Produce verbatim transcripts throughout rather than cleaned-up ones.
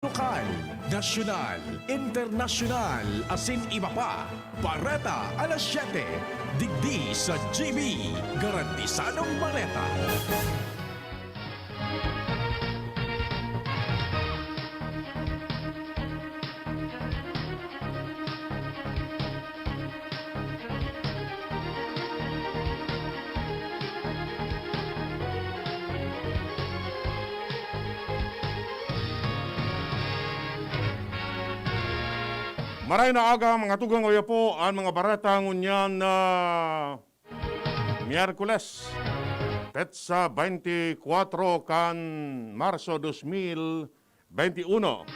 Lokal, nasyonal, internasyonal, asin iba pa. Bareta alas siyete, digdi sa G B, garantisadong bareta. Maray na aga, mga tugang oya po, an mga bareta ngunyan na Miyerkules, petsa beintikwatro kan Marso dos mil beintiuno.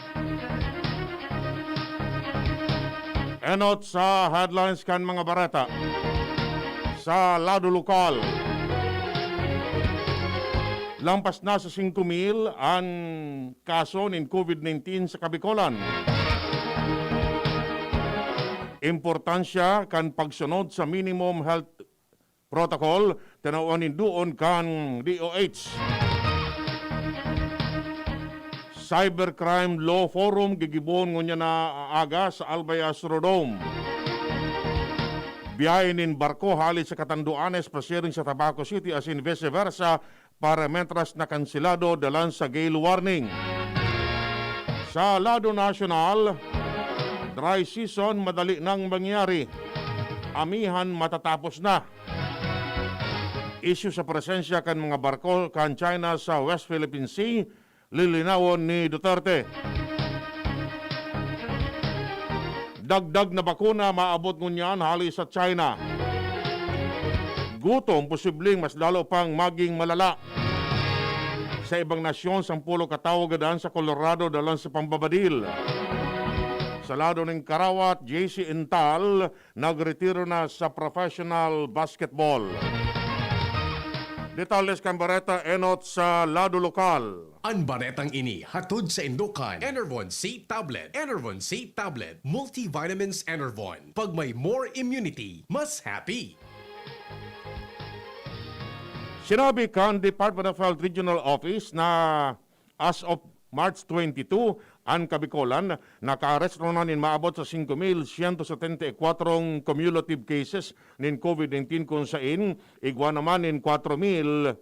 Enot sa headlines kan mga bareta. Sa lado lokal, lampas na sa singko mil an kaso nin covid nineteen sa Kabikolan. Importansya kan pagsunod sa minimum health protocol, tinawan nin duon kan D O H. Cybercrime Law Forum gigibohon ngunyan na aga sa Albay Astrodome. Biyahe nin barko hali sa Catanduanes pasiring sa Tabaco City asin vice versa, para mentras na kanselado dalan sa gale warning. Sa lado nasyonal, dry season madali nang mangyari. Amihan matatapos na. Isyu sa presensya kan mga barko kan China sa West Philippine Sea, lilinawon ni Duterte. Dagdag na bakuna maabot ngunyan hali sa China. Gutom posibleng mas lalo pang maging malala. Sa ibang nasyon, sampulo katawo gadan sa Colorado dalan sa pambabadil. Sa lado nin karawat, J C Intal, nagretiro na sa professional basketball. Detalles kan bareta enot sa lado lokal. An baretang ini hatod saindo kan Enervon C Tablet. Enervon C Tablet. Multivitamins Enervon. Pag may more immunity, mas happy. Sinabi kan Department of Health Regional Office na as of March twenty-two, an Kabikolan nakaarestro na nin maabot sa singko mil siyento setenta y kwatro cumulative cases nin covid nineteen, kun sain igwa naman nin kwatro mil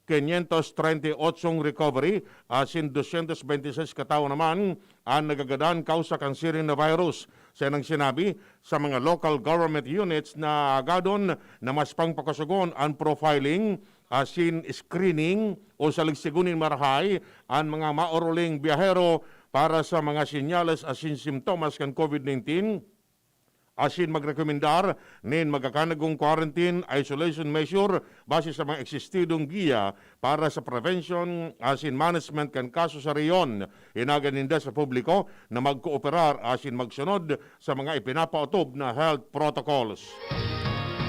kinyentos treinta y ocho recovery, asin dosyentos beintiseis katawo naman an nagagadan kausa kan siring na virus. Sa inang sinabi, sa mga local government units na agadon na mas pangpakosogon an profiling asin screening o saligsigon nin marahay an mga maoruling biyahero para sa mga senyales asin simptomas kan covid nineteen, asin magrekomendar nin magkakanagong quarantine isolation measure base sa mga eksistidong giya para sa prevention asin management kan kaso sa rehiyon. Hinaga ninda sa publiko na magkooperar asin magsunod sa mga ipinapaotob na health protocols.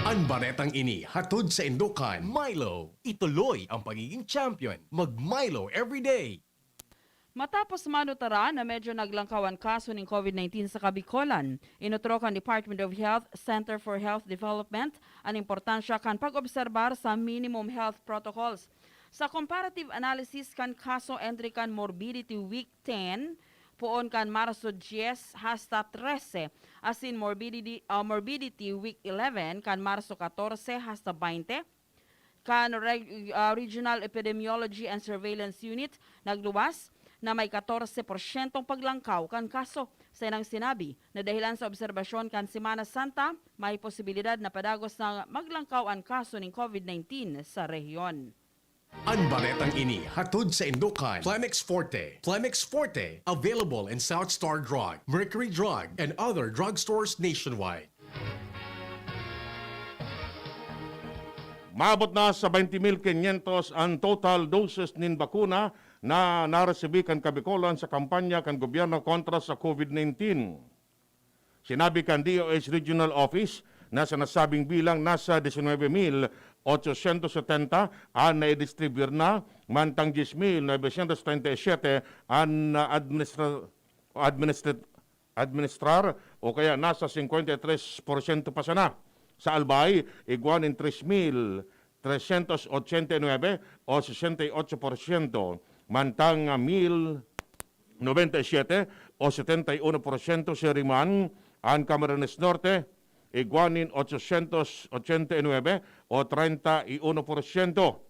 An baretang ini hatod saindo kan Milo. Ituloy ang pagiging champion. Mag-Milo everyday. Matapos manutaran na medyo naglangkaw an kaso nin covid nineteen sa Kabikolan, inutro kan Department of Health Center for Health Development an importansya kan pag-obserbar sa minimum health protocols. Sa comparative analysis kan kaso entry kan Morbidity Week ten, poon kan Marso dyes hasta trese, asin Morbidity, ah, Morbidity Week eleven kan Marso katorse hasta baynte, kan Reg-, ah, Regional Epidemiology and Surveillance Unit nagluwas na may katorse porsyentong paglangkaw kan kaso. Sa inang sinabi na dahelan sa obserbasyon kan Semana Santa, may posibilidad na padagos na maglangkaw an kaso nin covid nineteen sa rehiyon. An baretang ini hatod saindo kan Plemex Forte. Plemex Forte, available in South Star Drug, Mercury Drug, and other drugstores nationwide. Maabot na sa baynte mil kinyentos an total doses nin bakuna na naresibi kan Kabikolan sa kampanya kan gobyerno kontra sa covid nineteen. Sinabi kan D O H Regional Office na sa nasabing bilang, nasa disinwebe mil otsosyentos setenta an naidistribuyar na, mantang dyes mil nobesyentos treinta y siete an, ah, administra-, administra-, administrar o kaya nasa singkwenta y tres porsyento pa sana. Sa Albay, igwa nin tres mil tresyentos otsenta y nuebe o sesenta y ocho porsyento, mantang, ah, mil nobenta y siete o setenta y uno porsyento, siring man an Camarines Norte, igwa nin ochocientos ochenta y nuebe o treinta y uno porsyento.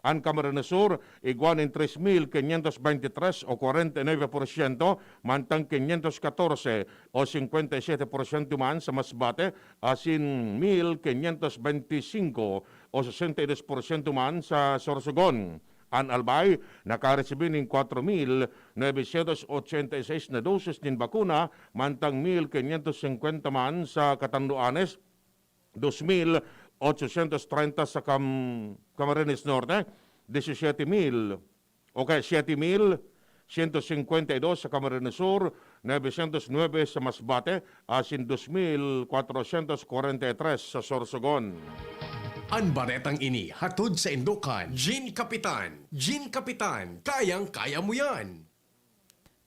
An Camarines Sur, igwa nin tres mil quinientos veintitrés o kwarenta y nuebe porsyento, mantang quinientos catorce o cincuenta y siete porsyento man sa Masbate, asin mil quinientos veinticinco o sesenta y dos porsyento man sa Sorsogon. An Albay nakaresibi nin cuatro mil novecientos ochenta y seis na dosis nin bakuna, mantang mil quinientos cincuenta man sa Catanduanes, dos mil ochocientos treinta sa Cam-, Camarines Norte, diecisiete mil, o kaya siete mil ciento cincuenta y dos sa Camarines Sur, novecientos nuebe sa Masbate, asin dos mil cuatrocientos cuarenta y tres sa Sorsogon. An baretang ini hatod sa indokan, Gin Kapitan. Gin Kapitan, kayang-kaya mo yan!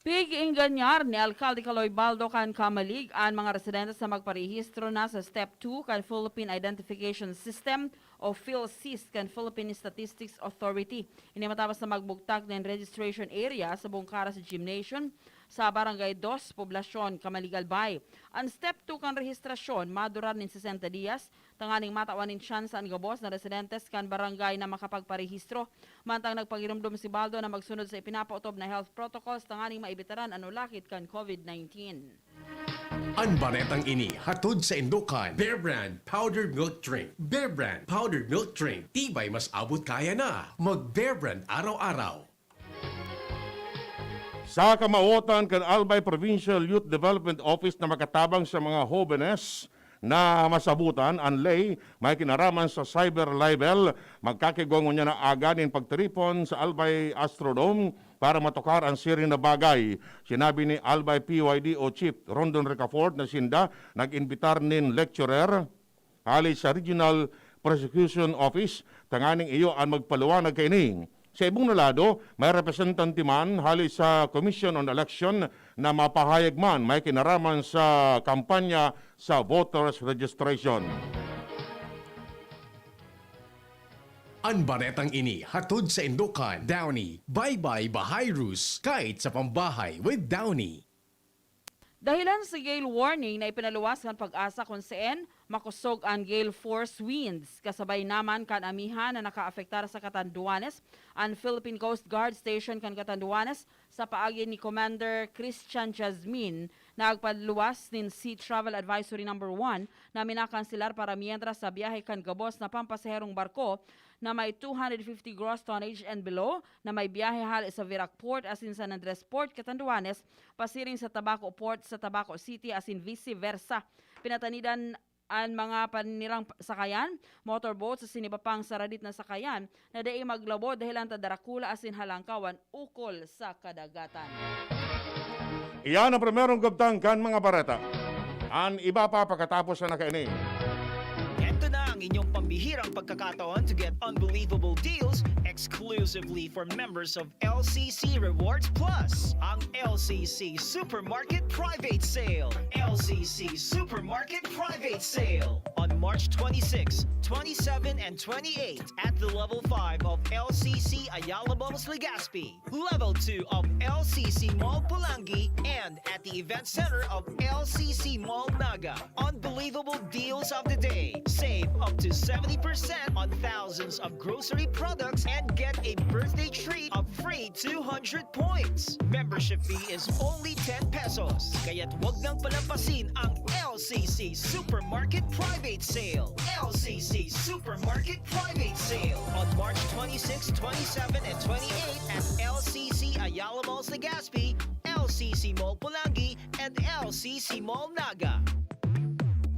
Pig-ingganyar ni Alcalde Kaloy Baldo kan Camalig an mga residente sa magparehistro na sa Step two kan Philippine Identification System o PhilSys kan Philippine Statistics Authority. Ini matapos na magbugtak nin registration area sa Bungkaras Gymnasium sa Barangay Dos, Poblacion, Camalig, Albay. An Step two kan rehistrasyon madurar nin sesenta dias, tanganing matawan nin tsansa an gabos na residentes kan barangay na makapagparehistro. Mantang nagpagiromdom si Baldo na magsunod sa ipinapaotob na health protocols tanganing maibitaran an ulakit kan COVID nineteen. An baretang ini hatod sa indokan, Bear Brand Powdered Milk Drink. Bear Brand Powdered Milk Drink, tibay mas abot kaya na. Mag Bear Brand araw-araw. Sa kamawotan kan Albay Provincial Youth Development Office na makatabang sa mga hobenes na masabutan an ley may kinaraman sa cyber libel, magkakigwa ngunyan na aga nin pagtiripon sa Albay Astrodome para matukar an siring na bagay. Sinabi ni Albay P Y D O Chief Rondon Ricafort na sinda nag-imbitar nin lecturer hali sa Regional Prosecution Office tanganing iyo an magpaliwanag kaini. Sa ibong na lado, may representante man hali sa Commission on Election na mapahayag man may kinaraman sa kampanya sa voters registration. An baretang ini hatod sa indokan, Downy. Bye-bye Bahayrus, kahit sa pambahay with Downy. Dahilan sa gale warning na ipinaluwas kan PAGASA kun saen makosog an gale force winds, kasabay naman kan amihan na nakaapektar sa Catanduanes, an Philippine Coast Guard Station kan Catanduanes, sa paagi ni Commander Christian Jasmin, nagpaluwas nin Sea Travel Advisory Number One na minakanselar para mientras sa biyahe kan gabos na pampasaherong barko na may two hundred fifty gross tonnage and below na may biyahe hale sa Virac Port asin San Andres Port, Catanduanes, pasiring sa Tabaco Port sa Tabaco City asin vice versa. Pinatanidan an mga paninirang sakayan, motorboats asin iba pang saradit na sakayan na dai maglabo dahelan ta darakula asin halangkaw an ukol sa kadagatan. Iyan ang primerong gabtang kan mga bareta. An iba pa pakatapos na nakaini. Ito na ang inyong pambihirang pagkakataon to get unbelievable deals exclusively for members of L C C Rewards Plus, ang L C C Supermarket Private Sale. L C C Supermarket Private Sale on March twenty-six, twenty-seven, and twenty-eight at the Level five of L C C Ayala Malls Legazpi, Level two of L C C Mall Pulangi, and at the Event Center of L C C Mall Naga. Unbelievable deals of the day. Save up to seventy percent on thousands of grocery products and get a birthday treat of free two hundred points. Membership fee is only ten pesos. Kaya't wag nang palampasin ang L C C Supermarket Private Sale. L C C Supermarket Private Sale on March twenty-six, twenty-seven, and twenty-eight at L C C Ayala Malls Legazpi, L C C Mall Pulangi, and L C C Mall Naga.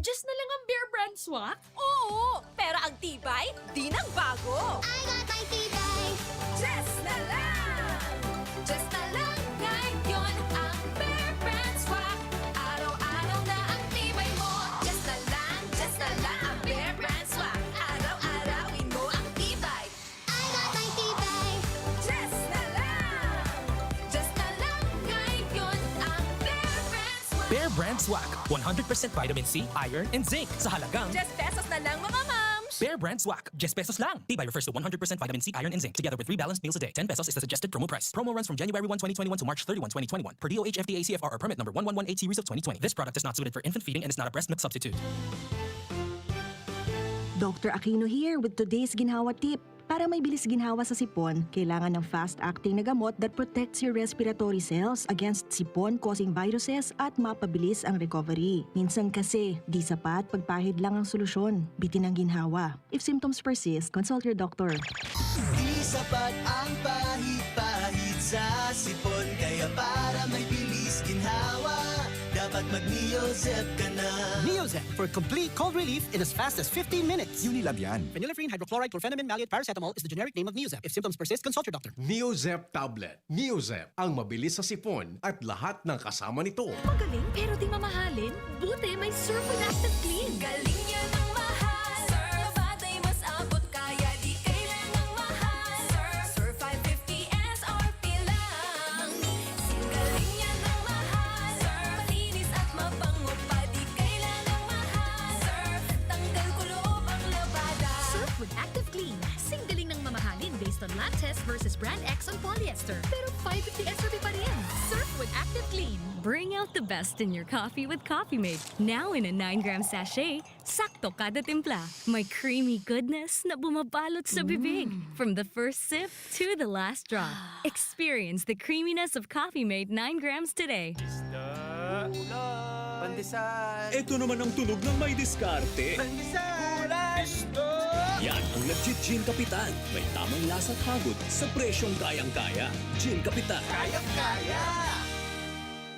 Just na lang ang Bear Brand Swak? Oo, pero ang tibay, di nagbago. I got my tibay. Just na lang! Just na lang ngayon ang Bear Brand Swak. Araw-araw na ang tibay mo. Just na lang, just na lang ang Bear Brand Swak. Araw-arawin mo ang tibay. I got my tibay. Just na lang! Just na lang ngayon ang Bear Brand Swak. Bear Brand Swak, one hundred percent vitamin C, iron, and zinc sa halagang Just pesos na lang, mga mams! Bear Brand Swag, ten pesos lang. Tibay refers to one hundred percent vitamin C, iron, and zinc, together with three balanced meals a day. Ten pesos is the suggested promo price. Promo runs from January one, twenty twenty-one to March thirty-one, twenty twenty-one, per D O H F D A C F R or permit number one one one eight series of twenty twenty. This product is not suited for infant feeding and is not a breast milk substitute. Doctor Aquino here with today's ginhawa tip. Para may bilis ginhawa sa sipon, kailangan ng fast-acting na gamot that protects your respiratory cells against sipon-causing viruses at mapabilis ang recovery. Minsan kasi, di sapat pagpahid lang ang solusyon. Bitin ang ginhawa. If symptoms persist, consult your doctor. Di sapat ang pahid-pahid sa sipon. Kaya para may bilis ginhawa, dapat mag-Neozep ka na. Neozep for complete cold relief in as fast as fifteen minutes. Unilab yan. Phenylephrine, hydrochloride, chlorphenamine, maleate, paracetamol is the generic name of Neozep. If symptoms persist, consult your doctor. Neozep tablet. Neozep, ang mabilis sa sipon at lahat ng kasama nito. Magaling pero di mamahalin? Buti may Surf with Active Clean. Galing niya ng mahal. Surf, batay mas abot kaya di kailangang mahal. Surf, Surf five fifty S R P lang. Singgaling niya ng mahal. Surf, malinis at mabango pa di kailangang mahal. Surf, tanggal kuloob ang labada. Surf with Active Clean. Singgaling ng mamahalin based on lab test versus brand X on polyester. Pero five fifty S R P pa rin. Surf with Active Clean. Bring out the best in your coffee with Coffee Mate. Now in a nine gram sachet, sakto kada timpla. May creamy goodness na bumabalot sa bibig. From the first sip to the last drop. Experience the creaminess of Coffee Mate nine grams today. Pandesal. Ito naman ang tunog ng may diskarte. Pandesal. Yan ang Legit Gin Kapitan. May tamang lasa at hagod sa presyong kayang-kaya. Gin Kapitan. Kayang-kaya.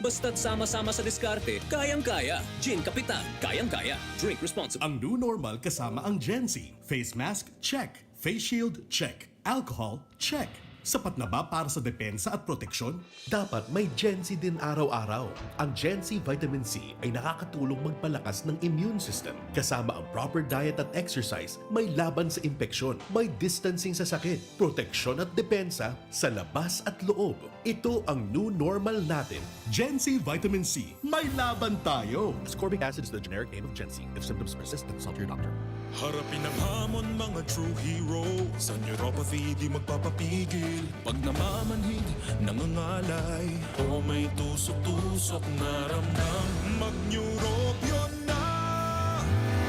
Basta't sama-sama sa diskarte, kayang-kaya. Gin Kapitan, kayang-kaya. Drink responsibly. Ang new normal kasama ang Gen Z. Face mask, check. Face shield, check. Alcohol, check. Sapat na ba para sa depensa at proteksyon? Dapat may Gen Z din araw-araw. Ang Gen Z Vitamin C ay nakakatulong magpalakas ng immune system. Kasama ang proper diet at exercise, may laban sa impeksyon, may distancing sa sakit, proteksyon at depensa sa labas at loob. Ito ang new normal natin. Gen Z Vitamin C, may laban tayo! Ascorbic acid is the generic name of Gen Z. If symptoms persist, consult your doctor. Harapin ang hamon, mga true hero. Sa neuropathy, di magpapapigil. Pag namamanhid, nangangalay, o may tusok-tusok na ramdam, mag-Neurobion na!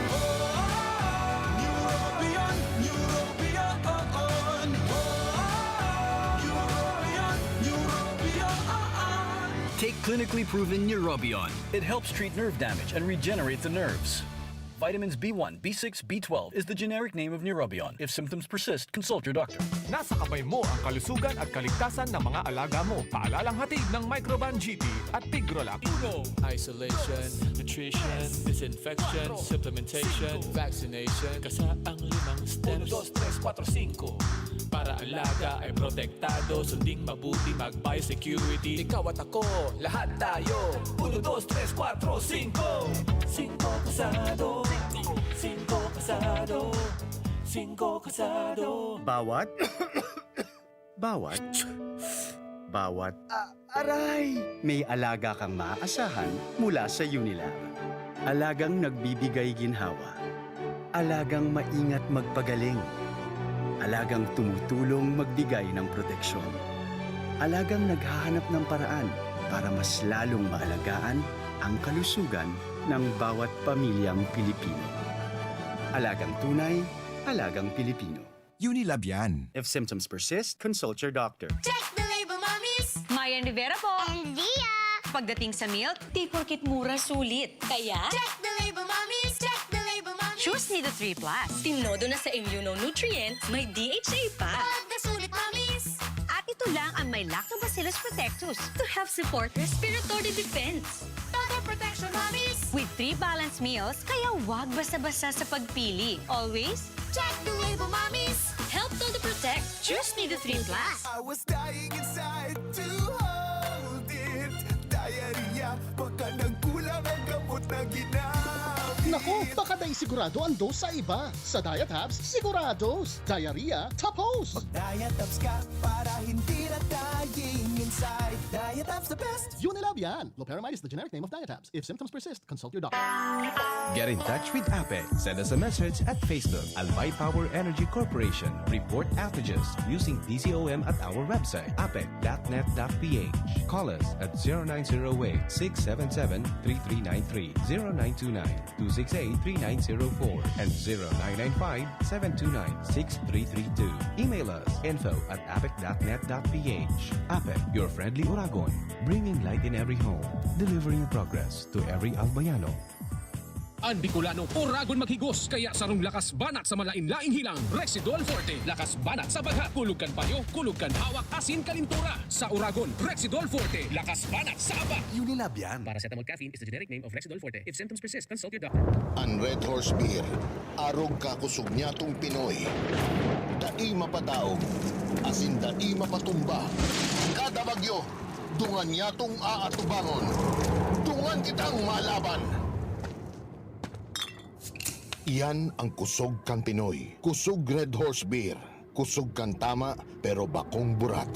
Oh, Neurobion, Neurobion, oh, oh. Neurobion, Neurobion, oh, oh. Take clinically proven Neurobion. It helps treat nerve damage and regenerate the nerves. Vitamins B one, B six, B twelve is the generic name of Neurobion. If symptoms persist, consult your doctor. Nasa kamay mo ang kalusugan at kaligtasan ng mga alaga mo. Paalalang hatid ng Microban G T at Tigrolac. Uno, isolation, nutrition, disinfection, supplementation, vaccination. Kasa ang limang steps. Uno, dos, tres, kuwatro, singko. Para alaga ay protektado, sunding mabuti, mag-biosecurity. Ikaw at ako, lahat tayo. Uno, dos, tres, kuwatro, singko. Singko kasado. Singko kasado. Singko kasado. Bawat, bawat, bawat. Ah, aray! May alaga kang maaasahan mula sa Unilab. Alagang nagbibigay ginhawa. Alagang maingat magpagaling. Alagang tumutulong magbigay ng proteksyon. Alagang naghahanap ng paraan para mas lalong maalagaan ang kalusugan ng bawat pamilyang Pilipino. Alagang tunay, alagang Pilipino. Unilab yan. If symptoms persist, consult your doctor. Check the label, mommies! Mayan Rivera po. And Zia! Pagdating sa milk, di porkit mura sulit. Kaya, check the label, mommies! Check the label, mommies! Choose Nido three plus. Tinodo na sa immunonutrient, may D H A pa. Pag nasulit, mommies! At ito lang ang may Lactobacillus protectus to help support respiratory defense. Total protection, mommies! With three balanced meals, kaya wag basta-basta sa pagpili. Always, check the label, mommies! Help Todo Protect. Choose Nido three plus. I was dying inside to hold it. Diarrhea, baka nagkulang ang gamot na ginamit. Naku, baka dai sigurado ang dose sa iba. Sa Diatabs, sigurados. Diarrhea, tapos! Mag-Diatabs ka para hindi na dying inside. Diatabs the best! Unilab yan! Loperamide is the generic name of Diatabs. If symptoms persist, consult your doctor. Get in touch with APEC. Send us a message at Facebook. Albay Power Energy Corporation. Report outages using P C O M at our website, apec dot net dot P H. Call us at zero nine zero eight, six seven seven, three three nine three, zero nine two nine, two six eight, three nine zero four and zero nine nine five, seven two nine, six three three two. Email us info at apec dot net dot P H. APEC, your friendly Uragon. Bringing light in every home. Delivering progress to every Albayano. An Bicolano, oragon maghigos, kaya sarong lakas banat sa malain-laing hilang, Rexidol Forte. Lakas banat sa bagha, kulog kan payo, kulog kan hawak, asin kalintura. Sa oragon, Rexidol Forte. Lakas banat sa aba. Unilab yan. Paracetamol caffeine is the generic name of Rexidol Forte. If symptoms persist, consult your doctor. An Red Horse Beer, arog ka kusog nyatong Pinoy. Dai mapadaog, asin dai mapatumba. Kada bagyo, dungan nyatong aatubangon. Dungan kitang malaban. Iyan ang kusog kan Pinoy. Kusog Red Horse Beer. Kusog kan tama, pero bakong burat.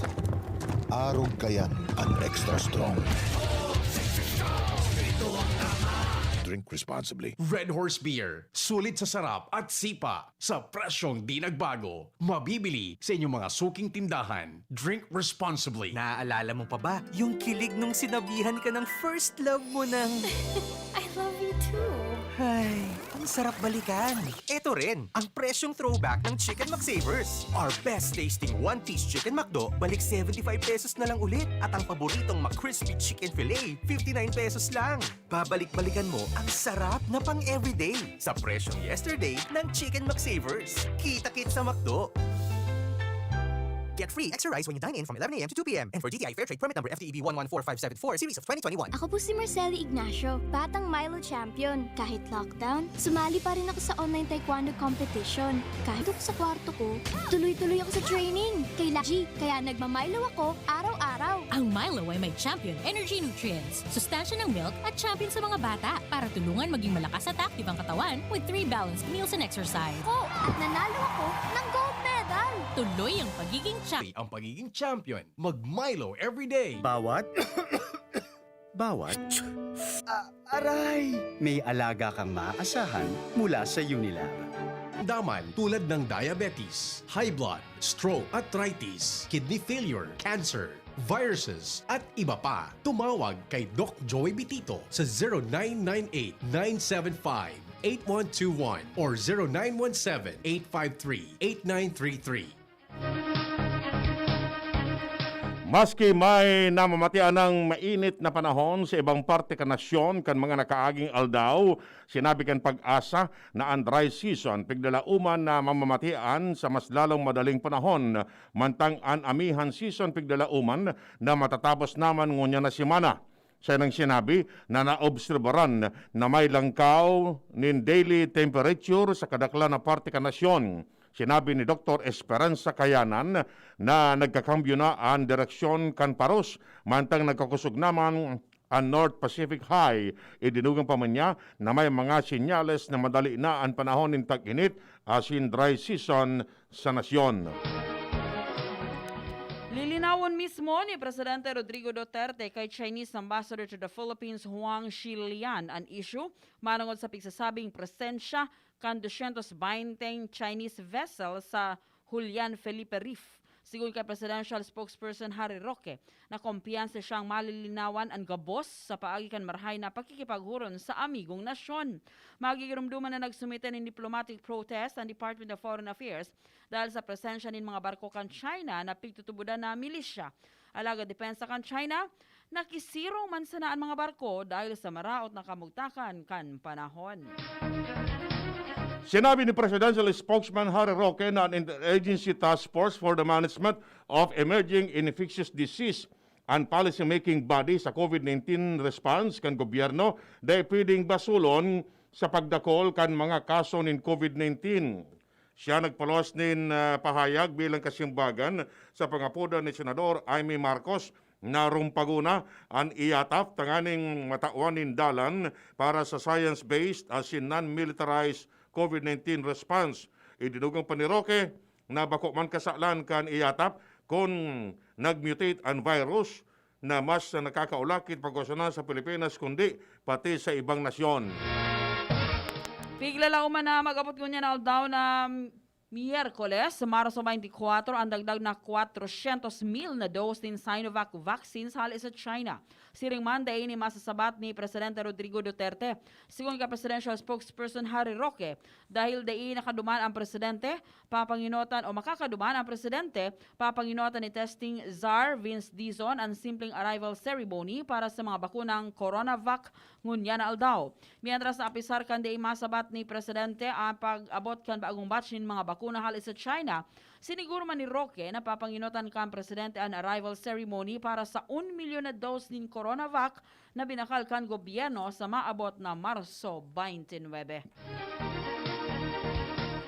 Arog kayan an extra strong. Drink responsibly. Red Horse Beer, sulit sa sarap at sipa, sa presyong di nagbago. Mabibili sa inyong mga suking tindahan. Drink responsibly. Naaalala mo pa ba yung kilig nung sinabihan ka ng first love mo ng I love you too. Ay, ang sarap balikan. Eto rin, ang presyong throwback ng Chicken McSavers. Our best tasting one-piece Chicken McDo, balik seventy-five pesos na lang ulit. At ang paboritong McCrispy Chicken Fillet, fifty-nine pesos lang. Babalik-balikan mo ang sarap na pang everyday sa presyong yesterday ng Chicken McSavers. Kita-kit sa McDo! Get free extra rice when you dine in from eleven a.m. to two p.m. And for D T I Fair Trade Permit Number F T E B one one four five seven four Series of twenty twenty-one. Ako po si Marceli Ignacio, batang Milo champion. Kahit lockdown, sumali pa rin ako sa online taekwondo competition. Kahit ako sa kwarto ko, tuloy-tuloy ako sa training. Kay G, kaya nagma-Milo ako araw-araw. Ang Milo ay may champion energy nutrients, sustansya ng milk at champion sa mga bata para tulungan maging malakas at active ang katawan with three balanced meals and exercise. Ko, at nanalo ako ng gold medal. Tuloy ang pagiging champion. Ang pagiging champion. Mag-Milo everyday. Bawat Bawat Ah, aray! May alaga kang maaasahan mula sa Unilab. Daman tulad ng diabetes, high blood, stroke, arthritis, kidney failure, cancer, viruses, at iba pa. Tumawag kay Doc Joey Bitito sa zero nine nine eight nine seven five eight one two one or zero nine one seven eight five three eight nine three three. Maski may namamatian ng mainit na panahon sa ibang parte kan nasyon kan mga nakaaging aldaw, sinabi kan PAGASA na an dry season piglalauman na mamamatian sa mas lalong madaling panahon, mantang an amihan season piglalauman na matatapos naman ngunyan na semana. Siya nang sinabi na naobserbaran na may langkaw nin daily temperature sa kadaklan na parte kan nasyon. Sinabi ni Doktor Esperanza Kayanan na nagkakambyo na an direksyon kan paros, mantang nagkakusog naman an North Pacific High. Idinugang pa man niya na may mga senyales na madali na an panahon nin tag-init asin dry season sa nasyon. Lilinawon mismo ni Presidente Rodrigo Duterte kay Chinese Ambassador to the Philippines Huang Xilian an isyu manongod sa pigsasabing presensya kan dosyentos baynte Chinese vessel sa Julian Felipe Reef. Sigon kay Presidential Spokesperson Harry Roque, na kumpiyansa siyang malilinawan an gabos sa paagi kan marahay na pakikipaghuron sa amigong nasyon. Magigirumduman na nagsumite nin diplomatic protest ang Department of Foreign Affairs dahil sa presensya nin mga barko kan China na pigtutubodan na milisya. Alagad depensa kan China, nakisirong man sana an mga barko dahil sa maraot na kamugtakan kan panahon. Sinabi ni Presidential Spokesman Harry Roque na an Interagency Task Force for the Management of Emerging Infectious Disease, an policy-making body sa COVID nineteen response kan gobyerno, dai pwedeng basulon sa pagdakol kan mga kaso nin COVID nineteen. Siya nagpaluwas nin ah, pahayag bilang kasimbagan sa pangapodan ni Senador Imee Marcos Narumpagon na an IATAF tanganing matawan nin dalan para sa science-based asin non-militarized COVID nineteen response. Idinugang pa ni Roque na bako man kasalan kan IATAF kun nag-mutate an virus na mas nakakaulakit pagkosana sa Pilipinas kundi pati sa ibang nasyon. Piglalauman na mag-abot ngunyan na aldaw na Miyerkules, Marso twenty-four, ang dagdag na kwatrosyentos mil na dose nin Sinovac vaccines hale sa China. Siring man, dai ini masasabat ni Presidente Rodrigo Duterte. Sigon kan Presidential Spokesperson Harry Roque, dahil dai nakaduman ang presidente, papanginotan o makakaduman ang presidente, papanginotan ni testing czar Vince Dizon ang simpleng arrival ceremony para sa mga bakunang Coronavac ngunyan na aldaw. Mientras na apisar kan dai masabat ni Presidente an pag-abot kan bagong batch nin mga bakuna hale sa China, siniguro man ni Roque na papanginotan kan Presidente an arrival ceremony para sa un milyon na dose nin Coronavac na binakal kan gobyerno sa maabot na Marso twenty-nine.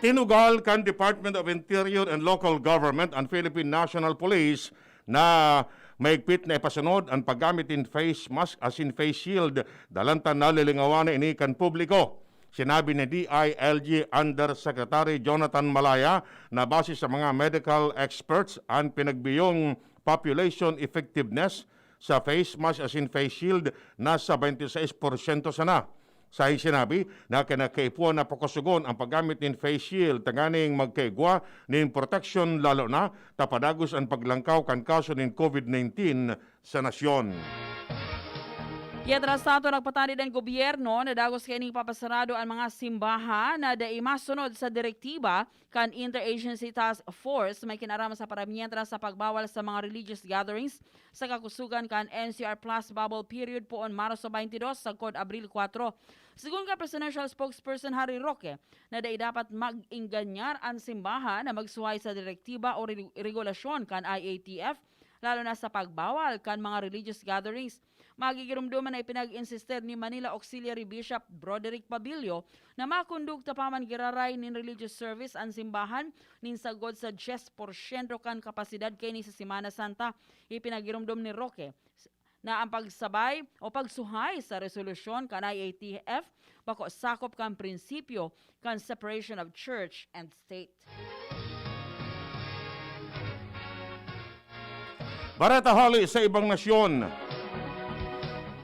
Tinugal kan Department of Interior and Local Government an Philippine National Police na maigpit na ipasunod an paggamit nin face mask asin face shield, dalantan na lilingawan na ini kan publiko. Sinabi ni D I L G Undersecretary Jonathan Malaya na base sa mga medical experts, an pinagbiyong population effectiveness sa face mask asin face shield nasa twenty-six porsyento sana. Saing sinabi na kinakaipuhan na pakosogon ang paggamit nin face shield tanganing magkaigwa nin proteksyon, lalo na ta padagos an paglangkaw kan kaso nin COVID nineteen sa nasyon. Mientras tanto, nagpatanid an gobyerno na dagos kaining papasarado an mga simbahan na dai masunod sa direktiba kan Interagency Task Force may kinaaram sa paramientras sa pagbawal sa mga religious gatherings sa kakusugan kan N C R Plus bubble period poon Marso twenty-two sagkod Abril kwatro. Sigon kan Presidential Spokesperson Harry Roque na dai dapat mag-ingganyar an simbahan na magsuhay sa direktiba o re-, regulasyon kan I A T F, lalo na sa pagbawal kan mga religious gatherings. Magigiromdoman na ipinag-insistir ni Manila Auxiliary Bishop Broderick Pabilio na makondukta pa man giraray nin religious service an simbahan nin sagkod sa dyes porsyento kan kapasidad kaini sa Semana Santa. Ipinagiromdom ni Roque na ang pagsabay o pagsuhay sa resolusyon kan I A T F bako sakop kan prinsipyo kan separation of church and state. Bareta hale sa ibang nasyon.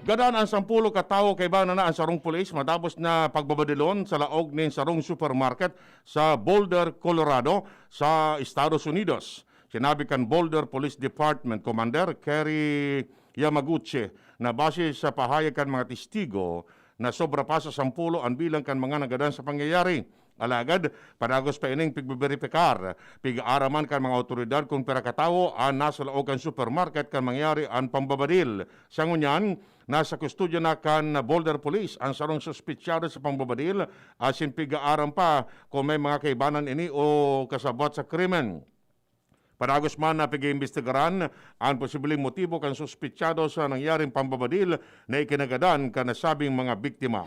Gadan an sampulo ka tawo kaiba na an sarong pulis matapos na pagbabadilon sa laog nin sarong supermarket sa Boulder, Colorado, sa Estados Unidos. Sinabi kan Boulder Police Department Commander Kerry Yamaguchi na base sa pahayag kan mga testigo na sobra pa sa sampulo an bilang kan mga nagadan sa pangyayari. Alagad, padagos pa ining pigbeberipikar. Pig-aaraman kan mga awtoridad kun pira ka tawo an nasa laog kan supermarket kan mangyari an pambabadil. Sa ngunyan, nasa kustodya na kan Boulder Police an sarong suspetsado sa pambabadil asin pig-aaram pa kun may mga kaibanan ini o kasabwat sa krimen. Padagos man na pig-iimbestigaran an posibleng motibo kan suspetsado sa nangyaring pambabadil na ikinagadan kan nasabing mga biktima.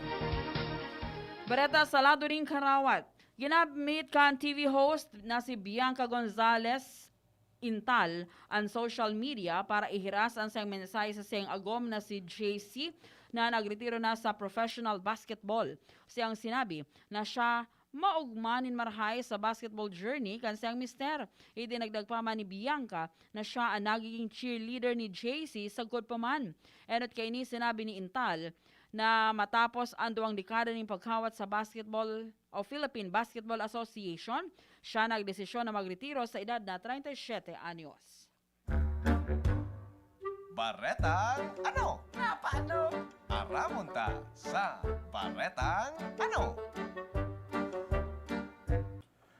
Bareta sa lado nin karawat. Ginamit kan T V host na si Bianca Gonzalez Intal an social media para ihiras an saiyang mensahe sa saiyang agom na si J C na nagretiro na sa professional basketball. Siyang sinabi na siya maogma nin marahay sa basketball journey kan saiyang mister. Idinagdag pa man ni Bianca na siya an nagiging cheerleader ni J C sagkod pa man. Enot kaini, sinabi ni Intal na matapos an duwang dekada nin paghawat sa basketball o Philippine Basketball Association, siya nagdesisyon na magretiro sa edad na treinta y siete anyos. Baretang ano? Nga paano? Aramon ta sa Baretang ano?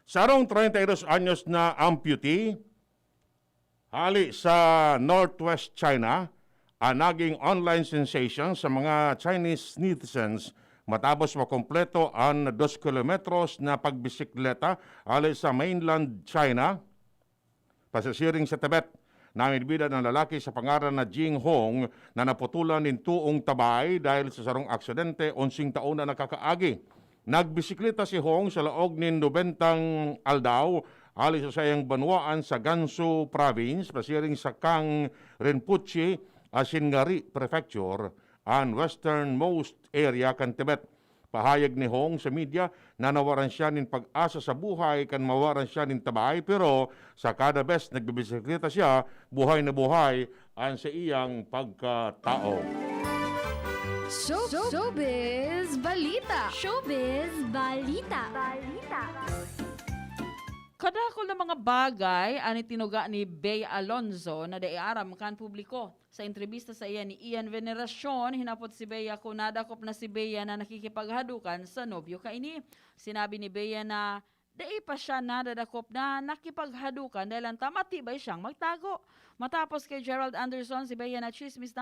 Sarong treinta y dos anyos na amputee, hali sa Northwest China, ang naging online sensation sa mga Chinese netizens matapos makompleto an dos kilometros na pagbisikleta hali sa mainland China pasasiring sa Tibet. Namidbidan ang lalaki sa pangaran na Jing Hong na naputulan nin toong tabay dahil sa sarong aksidente onsing taon na nakakaagi. Nagbisikleta si Hong sa laog nin nobentang aldaw hali sa saiyang banwaan sa Gansu Province, pasiring sa Kang Rinpoche asin Ngari Prefecture, an westernmost area kan Tibet. Pahayag ni Hong sa media na nawaran siya nin pag-asa sa buhay kan mawaran siya nin tabay, pero sa kada bes nagbibisikleta siya, buhay na buhay an saiyang pagkatao. Show, showbiz balita. Showbiz balita. Balita. Kadakul na mga bagay an itinuga ni Bea Alonzo na dai aram kan publiko. Sa entrebista sa iya ni Ian Veneracion, hinapot si Bea kung nadakop na si Bea na nakikipaghadukan sa nobyo kaini. Sinabi ni Bea na dai pa siya nadadakop na nakipaghadukan dahil ang tamat tibay siyang magtago. Matapos kay Gerald Anderson, si Bea na chismis na